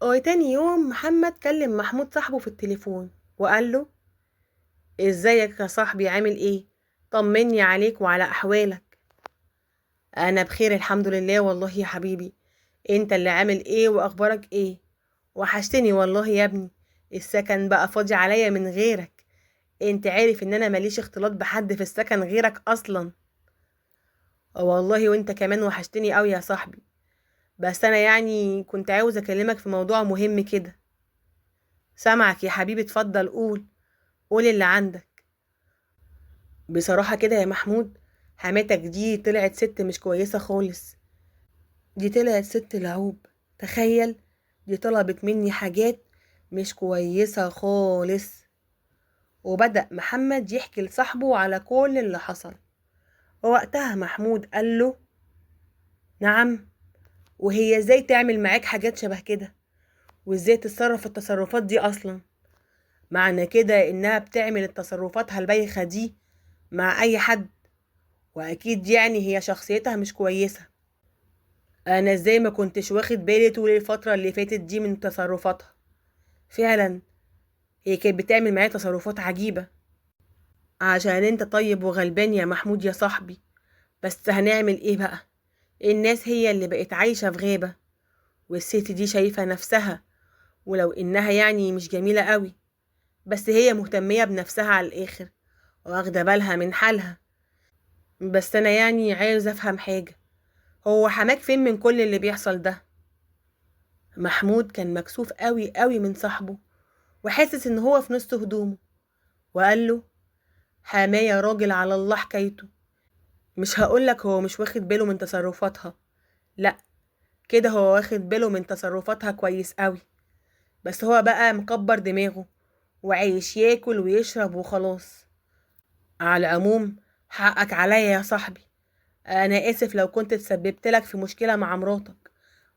وتاني يوم محمد كلم محمود صاحبه في التليفون وقال له: ازيك يا صاحبي، عامل ايه؟ طمني عليك وعلى احوالك. انا بخير الحمد لله والله يا حبيبي، انت اللي عامل ايه واخبارك ايه؟ وحشتني والله يا ابني، السكن بقى فاضي عليا من غيرك، انت عارف ان انا ماليش اختلاط بحد في السكن غيرك اصلا. والله وانت كمان وحشتني قوي يا صاحبي، بس انا كنت عاوز اكلمك في موضوع مهم كده. سامعك يا حبيبي، اتفضل قول، قول اللي عندك. بصراحة كده يا محمود، حماتك دي طلعت ست مش كويسة خالص، دي طلعت ست لعوب، تخيل دي طلبت مني حاجات مش كويسة خالص. وبدأ محمد يحكي لصاحبه على كل اللي حصل. ووقتها محمود قال له: نعم، وهي ازاي تعمل معاك حاجات شبه كده؟ وازاي تتصرف التصرفات دي اصلا؟ معنى كده انها بتعمل التصرفاتها البايخة دي مع اي حد، واكيد هي شخصيتها مش كويسة. انا ازاي ما كنتش واخد بالي طول الفترة اللي فاتت دي من تصرفاتها؟ فعلا هي كانت بتعمل معايا تصرفات عجيبة. عشان انت طيب وغلبان يا محمود يا صاحبي، بس هنعمل ايه بقى؟ الناس هي اللي بقت عايشة في غابة، والست دي شايفة نفسها، ولو انها مش جميلة قوي، بس هي مهتمية بنفسها على الاخر واخدة بالها من حالها. بس انا عايز افهم حاجة، هو حماك فين من كل اللي بيحصل ده؟ محمود كان مكسوف قوي قوي من صاحبه وحاسس ان هو في نص هدومه، وقال له: حماية راجل على الله حكايته، مش هقولك هو مش واخد باله من تصرفاتها، لا كده هو واخد باله من تصرفاتها كويس قوي، بس هو بقى مكبر دماغه وعايش ياكل ويشرب وخلاص. على العموم حقك عليا يا صاحبي، انا اسف لو كنت تسببت لك في مشكلة مع مراتك،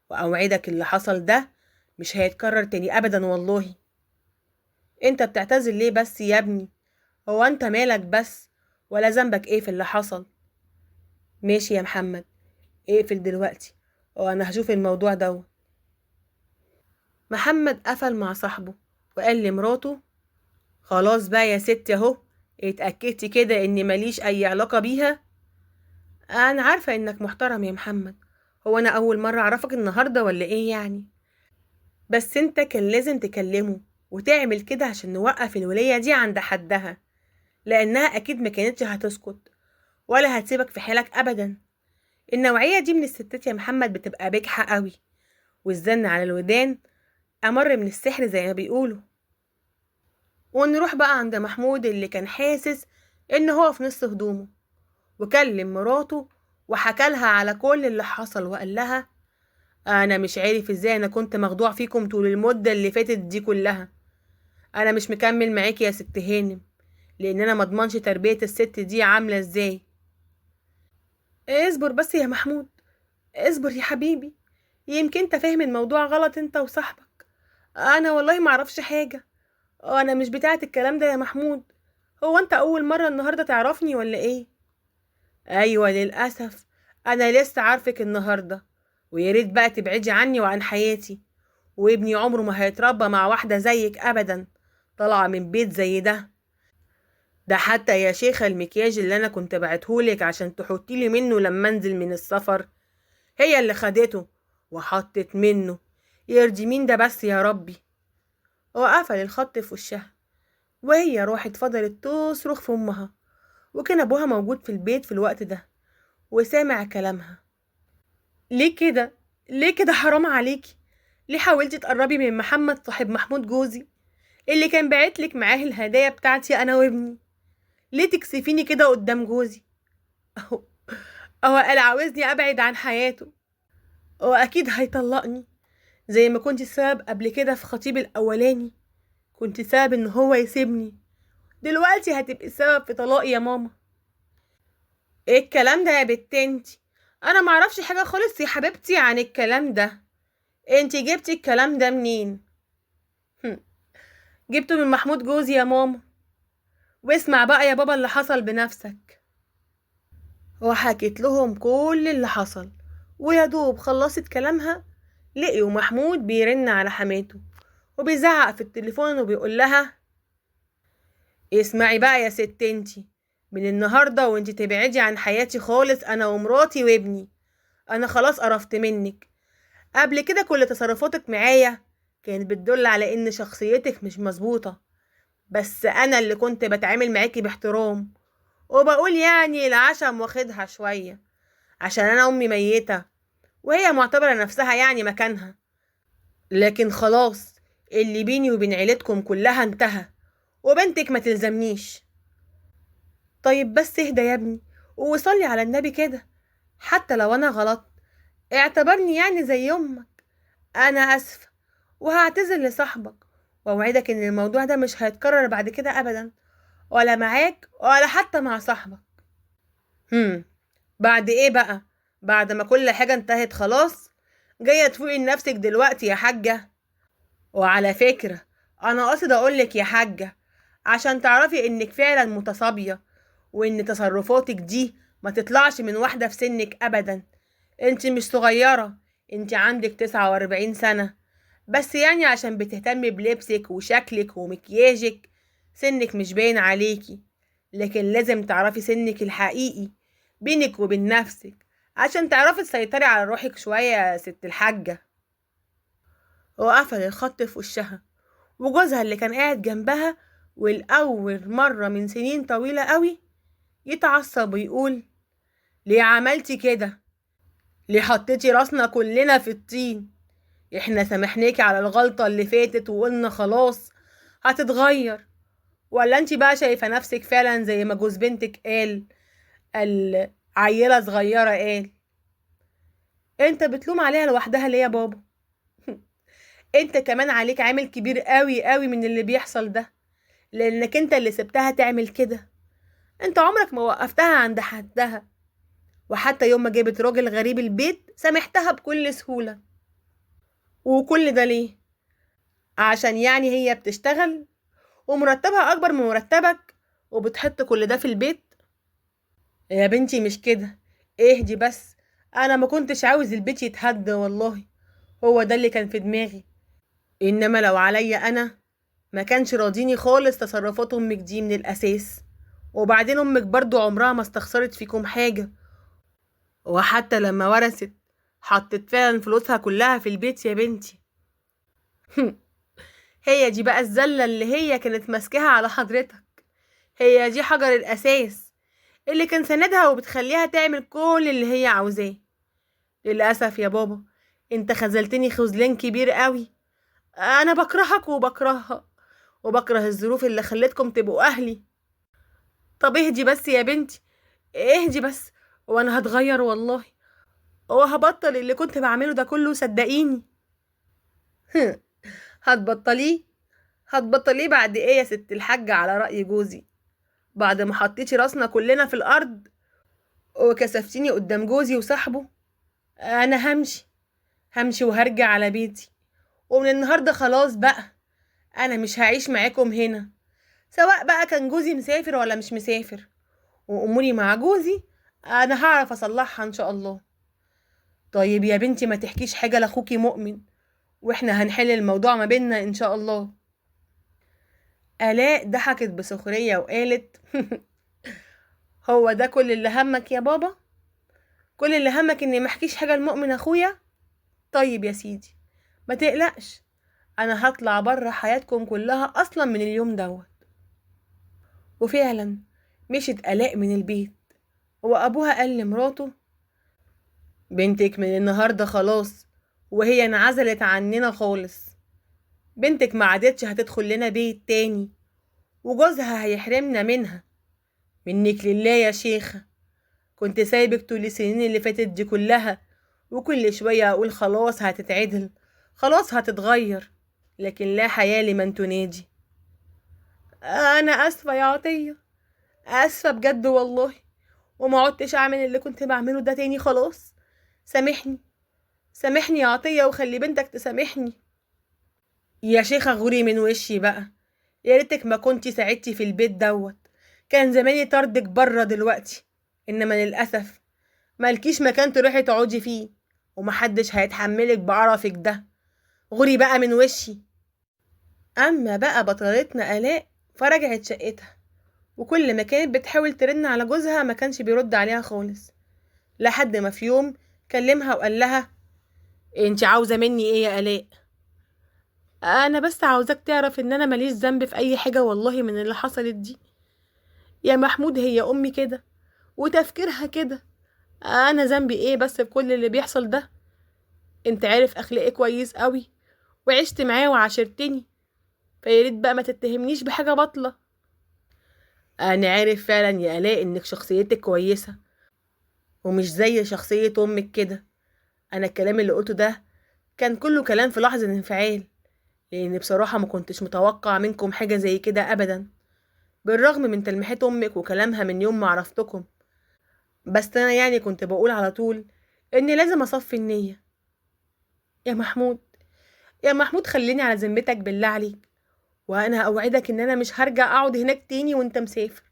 واوعدك اللي حصل ده مش هيتكرر تاني ابدا والله. انت بتعتذر ليه بس يا ابني؟ هو انت مالك بس، ولا ذنبك ايه في اللي حصل؟ ماشي يا محمد، اقفل دلوقتي وانا هشوف الموضوع ده. محمد قفل مع صاحبه وقال لمراته: خلاص بقى يا ستي اهو، اتأكدتي كده اني ماليش اي علاقة بيها؟ انا عارفة انك محترم يا محمد، هو انا اول مرة اعرفك النهاردة ولا ايه يعني؟ بس انت كان لازم تكلمه وتعمل كده عشان نوقف الولية دي عند حدها، لانها اكيد ما كانتش هتسكت ولا هتسيبك في حالك ابدا. النوعية دي من الستات يا محمد بتبقى بجحة قوي، والزن على الودان امر من السحر زي ما بيقولوا. ونروح بقى عند محمود اللي كان حاسس ان هو في نص هدومه، وكلم مراته وحكى لها على كل اللي حصل، وقال لها: انا مش عارف ازاي انا كنت مخدوع فيكم طول المدة اللي فاتت دي كلها، انا مش مكمل معاكي يا ست هانم، لان انا مضمنش تربية الست دي عاملة ازاي. اصبر بس يا محمود، اصبر يا حبيبي، يمكن انت فاهم الموضوع غلط انت وصاحبك، انا والله ما اعرفش حاجة، انا مش بتاعة الكلام ده يا محمود، هو انت اول مرة النهاردة تعرفني ولا ايه؟ ايوه للأسف انا لسه عارفك النهاردة، ويا ريت بقى تبعدي عني وعن حياتي، وابني عمره ما هيتربى مع واحدة زيك ابدا، طالعة من بيت زي ده. ده حتى يا شيخة المكياج اللي انا كنت بعتهولك عشان تحطيلي منه لما انزل من السفر، هي اللي خدته وحطت منه، يرضي مين ده بس يا ربي؟ وقفل الخط في وشها، وهي راحت فضلت تصرخ في امها، وكان ابوها موجود في البيت في الوقت ده وسامع كلامها. ليه كده؟ ليه كده؟ حرام عليكي، ليه حاولتي تقربي من محمد صاحب محمود جوزي اللي كان باعتلك معاه الهدايا بتاعتي انا وابني؟ ليه تكسفيني كده قدام جوزي؟ اهو قال عاوزني ابعد عن حياته، واكيد هيطلقني زي ما كنت السبب قبل كده في خطيبي الاولاني، كنت سبب ان هو يسيبني، دلوقتي هتبقي السبب في طلاقي يا ماما. ايه الكلام ده يا بت انتي؟ انا معرفش حاجه خالص يا حبيبتي عن الكلام ده، انتي جبتي الكلام ده منين؟ جبته من محمود جوزي يا ماما. واسمع بقى يا بابا اللي حصل بنفسك. وحكيت لهم كل اللي حصل، ويا دوب خلصت كلامها لقيوا محمود بيرن على حماته وبيزعق في التليفون وبيقول لها اسمعي بقى يا ست انتي، من النهاردة وانتي تبعدي عن حياتي خالص، انا ومراتي وابني، انا خلاص قرفت منك. قبل كده كل تصرفاتك معايا كانت بتدل على ان شخصيتك مش مظبوطة، بس انا اللي كنت بتعامل معاكي باحترام وبقول يعني العشم واخدها شوية عشان انا امي ميتة وهي معتبرة نفسها يعني مكانها، لكن خلاص اللي بيني وبين عيلتكم كلها انتهى وبنتك ما تلزمنيش. طيب بس اهدى يا ابني وصلي على النبي كده، حتى لو انا غلطت اعتبرني يعني زي امك، انا اسفة وهعتذر لصاحبك واوعدك ان الموضوع ده مش هيتكرر بعد كده ابدا، ولا معاك ولا حتى مع صاحبك. بعد ايه بقى؟ بعد ما كل حاجة انتهت خلاص جاية تفوقي لنفسك دلوقتي يا حاجة؟ وعلى فكرة انا قاصد اقولك يا حاجة عشان تعرفي انك فعلا متصابية وان تصرفاتك دي ما تطلعش من واحدة في سنك ابدا. انت مش صغيرة، انت عندك 49 سنة بس، يعني عشان بتهتمي بلبسك وشكلك ومكياجك سنك مش باين عليكي، لكن لازم تعرفي سنك الحقيقي بينك وبين نفسك عشان تعرفي تسيطري على روحك شوية يا ست الحاجة. وقفل الخط في وشها، وجوزها اللي كان قاعد جنبها والأول مرة من سنين طويلة قوي يتعصب ويقول ليه عملتي كده؟ ليه حطيتي راسنا كلنا في الطين؟ احنا سامحناكي على الغلطة اللي فاتت وقلنا خلاص هتتغير، ولا انت بقى شايفة نفسك فعلا زي ما جوز بنتك قال عيلة صغيرة قال؟ انت بتلوم عليها لوحدها ليه يا بابا؟ انت كمان عليك عامل كبير قوي قوي من اللي بيحصل ده، لانك انت اللي سبتها تعمل كده. انت عمرك ما وقفتها عند حدها، وحتى يوم ما جابت راجل غريب البيت سامحتها بكل سهولة. وكل ده ليه؟ عشان يعني هي بتشتغل ومرتبها اكبر من مرتبك وبتحط كل ده في البيت؟ يا بنتي مش كده، اهدي بس، انا ما كنتش عاوز البيت يتهد والله، هو ده اللي كان في دماغي، انما لو عليا انا ما كانش راضيني خالص تصرفات امك دي من الاساس. وبعدين امك برضو عمرها ما استخسرت فيكم حاجة، وحتى لما ورثت حطت فعلا فلوسها كلها في البيت يا بنتي. هي دي بقى الزلة اللي هي كانت ماسكاها على حضرتك، هي دي حجر الأساس اللي كان سندها وبتخليها تعمل كل اللي هي عاوزاه. للأسف يا بابا انت خذلتني خذلان كبير قوي، انا بكرهك وبكرهها وبكره الظروف اللي خلتكم تبقوا اهلي. طب اهدي بس يا بنتي، اهدي بس، وانا هتغير والله وهبطل اللي كنت بعمله ده كله، صدقيني. هتبطليه؟ هتبطليه بعد ايه يا ست الحاجة؟ على رأي جوزي، بعد ما حطيتي راسنا كلنا في الارض وكسفتيني قدام جوزي وصاحبه. انا همشي وهرجع على بيتي، ومن النهارده خلاص بقى انا مش هعيش معاكم هنا، سواء بقى كان جوزي مسافر ولا مش مسافر، واموري مع جوزي انا هعرف اصلحها ان شاء الله. طيب يا بنتي ما تحكيش حاجة لاخوكي مؤمن، واحنا هنحل الموضوع ما بيننا ان شاء الله. آلاء ضحكت بسخرية وقالت هو ده كل اللي همك يا بابا؟ كل اللي همك اني ما احكيش حاجة لمؤمن اخويا؟ طيب يا سيدي ما تقلقش، انا هطلع بره حياتكم كلها اصلا من اليوم دوت. وفعلا مشت آلاء من البيت، وابوها قال لمراته بنتك من النهارده خلاص وهي انعزلت عننا خالص، بنتك ما عادتش هتدخل لنا بيت تاني، وجوزها هيحرمنا منها. منك لله يا شيخة، كنت سايبك طول السنين اللي فاتت دي كلها، وكل شوية أقول خلاص هتتعدل خلاص هتتغير، لكن لا حياة لمن تنادي. أنا أسفة يا عطية، أسفة بجد والله، وما عدتش أعمل اللي كنت بعمله ده تاني خلاص. سامحني سامحني يا عطية، وخلي بنتك تسامحني. يا شيخة غوري من وشي بقى، يا ريتك ما كنتي ساعدتي في البيت دوت، كان زماني طردك بره دلوقتي، انما للاسف مالكيش مكان تروحي تقعدي فيه، ومحدش هيتحملك بقرفك ده، غري بقى من وشي. اما بقى بطلتنا آلاء فرجعت شقتها، وكل ما كانت بتحاول ترن على جوزها ما كانش بيرد عليها خالص، لحد ما في يوم كلمها وقال لها انت عاوزة مني ايه يا آلاء؟ انا بس عاوزاك تعرف ان انا ماليش ذنب في اي حاجة والله من اللي حصلت دي يا محمود، هي امي كده وتفكيرها كده، انا ذنبي ايه بس في كل اللي بيحصل ده؟ انت عارف اخلاقي كويس قوي وعشت معاه وعاشرتني، فياريت بقى ما تتهمنيش بحاجة باطلة. انا عارف فعلا يا آلاء انك شخصيتك كويسة ومش زي شخصية امك كده، انا الكلام اللي قلته ده كان كله كلام في لحظة انفعال، لان بصراحة ما كنتش متوقع منكم حاجة زي كده ابدا، بالرغم من تلميحات امك وكلامها من يوم ما عرفتكم، بس انا يعني كنت بقول على طول اني لازم اصفي النية. يا محمود، يا محمود خليني على ذمتك بالله عليك، وانا اوعدك ان انا مش هرجع اقعد هناك تاني وانت مسافر،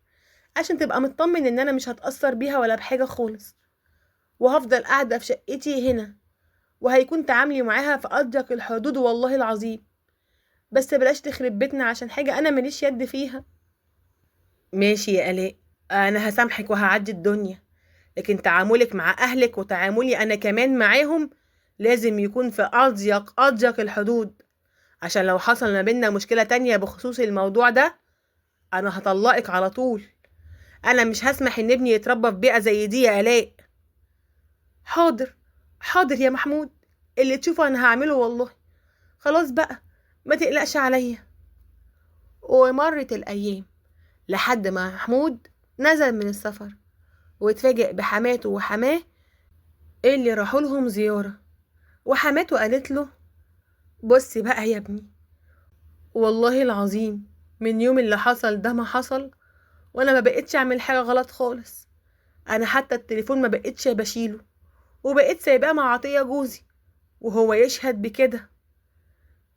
عشان تبقى مطمن ان انا مش هتأثر بيها ولا بحاجة خالص، وهفضل قاعدة في شقتي هنا، وهيكون تعاملي معاها في أضيق الحدود والله العظيم، بس بلاش تخرب بيتنا عشان حاجة أنا ماليش يد فيها. ماشي يا آلاء، أنا هسامحك وهعدي الدنيا، لكن تعاملك مع أهلك وتعاملي أنا كمان معاهم لازم يكون في أضيق الحدود، عشان لو حصل ما بيننا مشكلة تانية بخصوص الموضوع ده أنا هطلقك على طول. أنا مش هسمح إن ابني يتربى في بيئة زي دي يا آلاء. حاضر حاضر يا محمود، اللي تشوفه أنا هعمله والله، خلاص بقى ما تقلقش عليا. ومرت الأيام لحد ما محمود نزل من السفر واتفاجئ بحماته وحماه اللي راحوا لهم زيارة، وحماته قالت له بصي بقى يا ابني، والله العظيم من يوم اللي حصل ده ما حصل وانا ما بقتش اعمل حاجة غلط خالص، انا حتى التليفون ما بقتش بشيله، وبقيت سايباه مع عطية جوزي وهو يشهد بكده.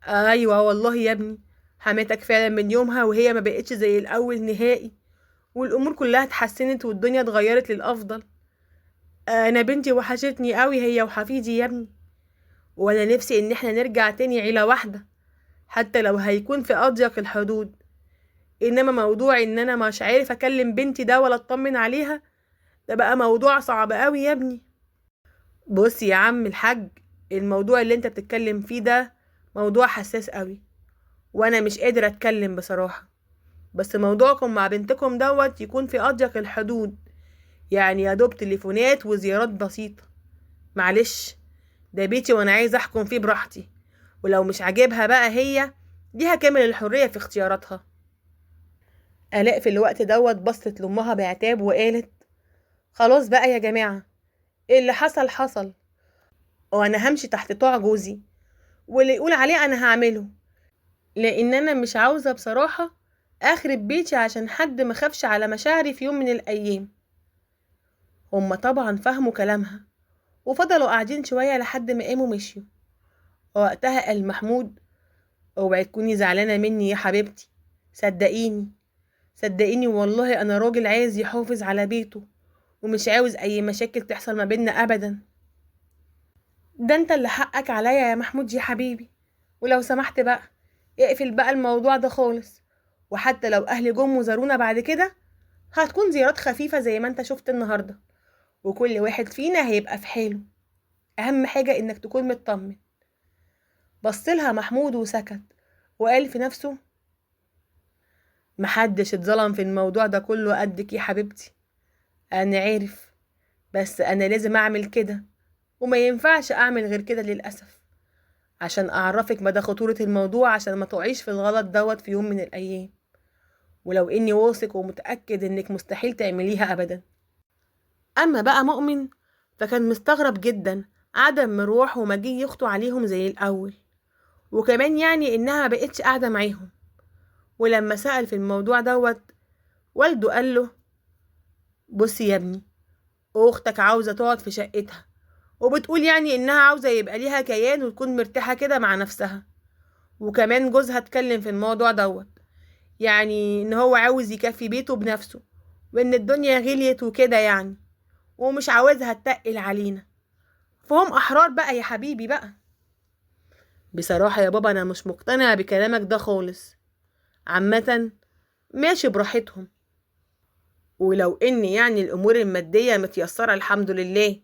ايوه والله يا ابني، حماتك فعلا من يومها وهي ما بقتش زي الاول نهائي، والامور كلها اتحسنت والدنيا اتغيرت للافضل. انا بنتي وحشتني قوي هي وحفيدي يا ابني، وانا نفسي ان احنا نرجع تاني عيلة واحدة حتى لو هيكون في اضيق الحدود، انما موضوع ان انا مش عارف اكلم بنتي ده ولا اطمن عليها ده بقى موضوع صعب قوي يا ابني. بص يا عم الحاج، الموضوع اللي انت بتتكلم فيه ده موضوع حساس قوي، وانا مش قادر اتكلم بصراحة، بس موضوعكم مع بنتكم دوت يكون في اضيق الحدود، يعني يا دوب تليفونات وزيارات بسيطة، معلش ده بيتي وانا عايز احكم فيه براحتي، ولو مش عاجبها بقى هي ليها كامل الحرية في اختياراتها. آلاء في الوقت دوت بصت لأمها بعتاب وقالت خلاص بقى يا جماعة، اللي حصل حصل، وانا همشي تحت طاع جوزي واللي يقول عليه انا هعمله، لان انا مش عاوزة بصراحة اخرب بيتي عشان حد ما خافش على مشاعري في يوم من الايام. هما طبعا فهموا كلامها وفضلوا قاعدين شوية لحد ما قاموا مشيوا. وقتها قال محمود اوعي تكوني زعلانة مني يا حبيبتي، صدقيني صدقيني والله انا راجل عايز يحافظ على بيته ومش عاوز اي مشاكل تحصل ما بيننا ابدا، ده انت اللي حقك عليا يا محمود يا حبيبي، ولو سمحت بقى اقفل بقى الموضوع ده خالص، وحتى لو اهلي جم وزارونا بعد كده هتكون زيارات خفيفة زي ما انت شفت النهاردة، وكل واحد فينا هيبقى في حاله، اهم حاجة انك تكون مطمن. بصلها محمود وسكت وقال في نفسه محدش اتظلم في الموضوع ده كله قدك يا حبيبتي، انا عارف بس انا لازم اعمل كده وما ينفعش اعمل غير كده للأسف، عشان اعرفك مدى خطورة الموضوع عشان ما تقعيش في الغلط دوت في يوم من الايام، ولو اني واثق ومتأكد انك مستحيل تعمليها ابدا. اما بقى مؤمن فكان مستغرب جدا عدم مروح ومجيء يخطو عليهم زي الاول، وكمان يعني انها ما بقتش قاعدة معاهم. ولما سأل في الموضوع دوت والده قال له بصي يا ابني، اختك عاوزة تقعد في شقتها وبتقول يعني انها عاوزة يبقى ليها كيان وتكون مرتاحة كده مع نفسها، وكمان جوزها اتكلم في الموضوع دوت، يعني ان هو عاوز يكفي بيته بنفسه وان الدنيا غليت وكده يعني، ومش عاوزها تتقل علينا، فهم أحرار بقى يا حبيبي بقى. بصراحة يا بابا أنا مش مقتنع بكلامك ده خالص. عامة ماشي براحتهم، ولو إن يعني الأمور المادية متيسرة الحمد لله،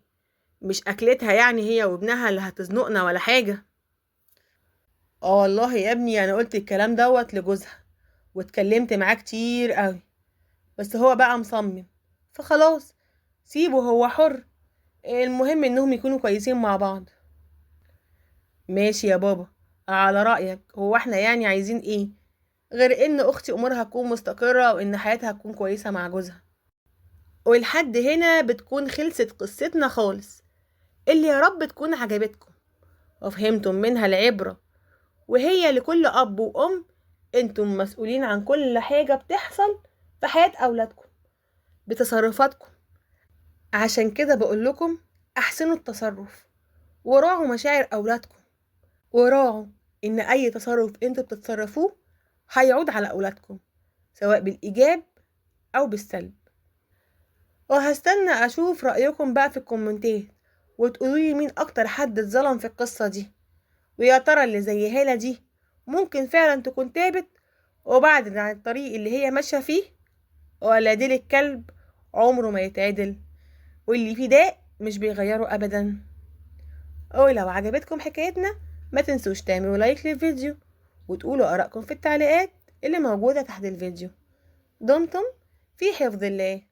مش أكلتها يعني هي وابنها اللي هتزنقنا ولا حاجة. والله يا ابني أنا قلت الكلام دوت لجوزها واتكلمت معاه كتير قوي، بس هو بقى مصمم، فخلاص سيبه هو حر، المهم إنهم يكونوا كويسين مع بعض. ماشي يا بابا على رأيك، هو احنا يعني عايزين ايه غير ان اختي امورها تكون مستقرة وان حياتها تكون كويسة مع جوزها. ولحد هنا بتكون خلصت قصتنا خالص، اللي يا رب تكون عجبتكم وفهمتم منها العبرة، وهي لكل أب وأم انتم مسؤولين عن كل حاجة بتحصل في حياة أولادكم بتصرفاتكم. عشان كده بقول لكم أحسنوا التصرف وراعوا مشاعر أولادكم، وراعوا إن أي تصرف انتوا بتتصرفوه هيعود على أولادكم سواء بالإيجاب أو بالسلب. وهستنى أشوف رأيكم بقى في الكومنتات، وتقولولي مين أكتر حد اتظلم في القصة دي، ويا ترى اللي زي هالة دي ممكن فعلا تكون تابت وبعدت عن الطريق اللي هي ماشية فيه، ولا ديل الكلب عمره ما يتعدل واللي فيه داء مش بيغيره أبدا. ولو عجبتكم حكايتنا ما تنسوش تعملوا لايك للفيديو وتقولوا آرائكم في التعليقات اللي موجودة تحت الفيديو. دمتم في حفظ الله.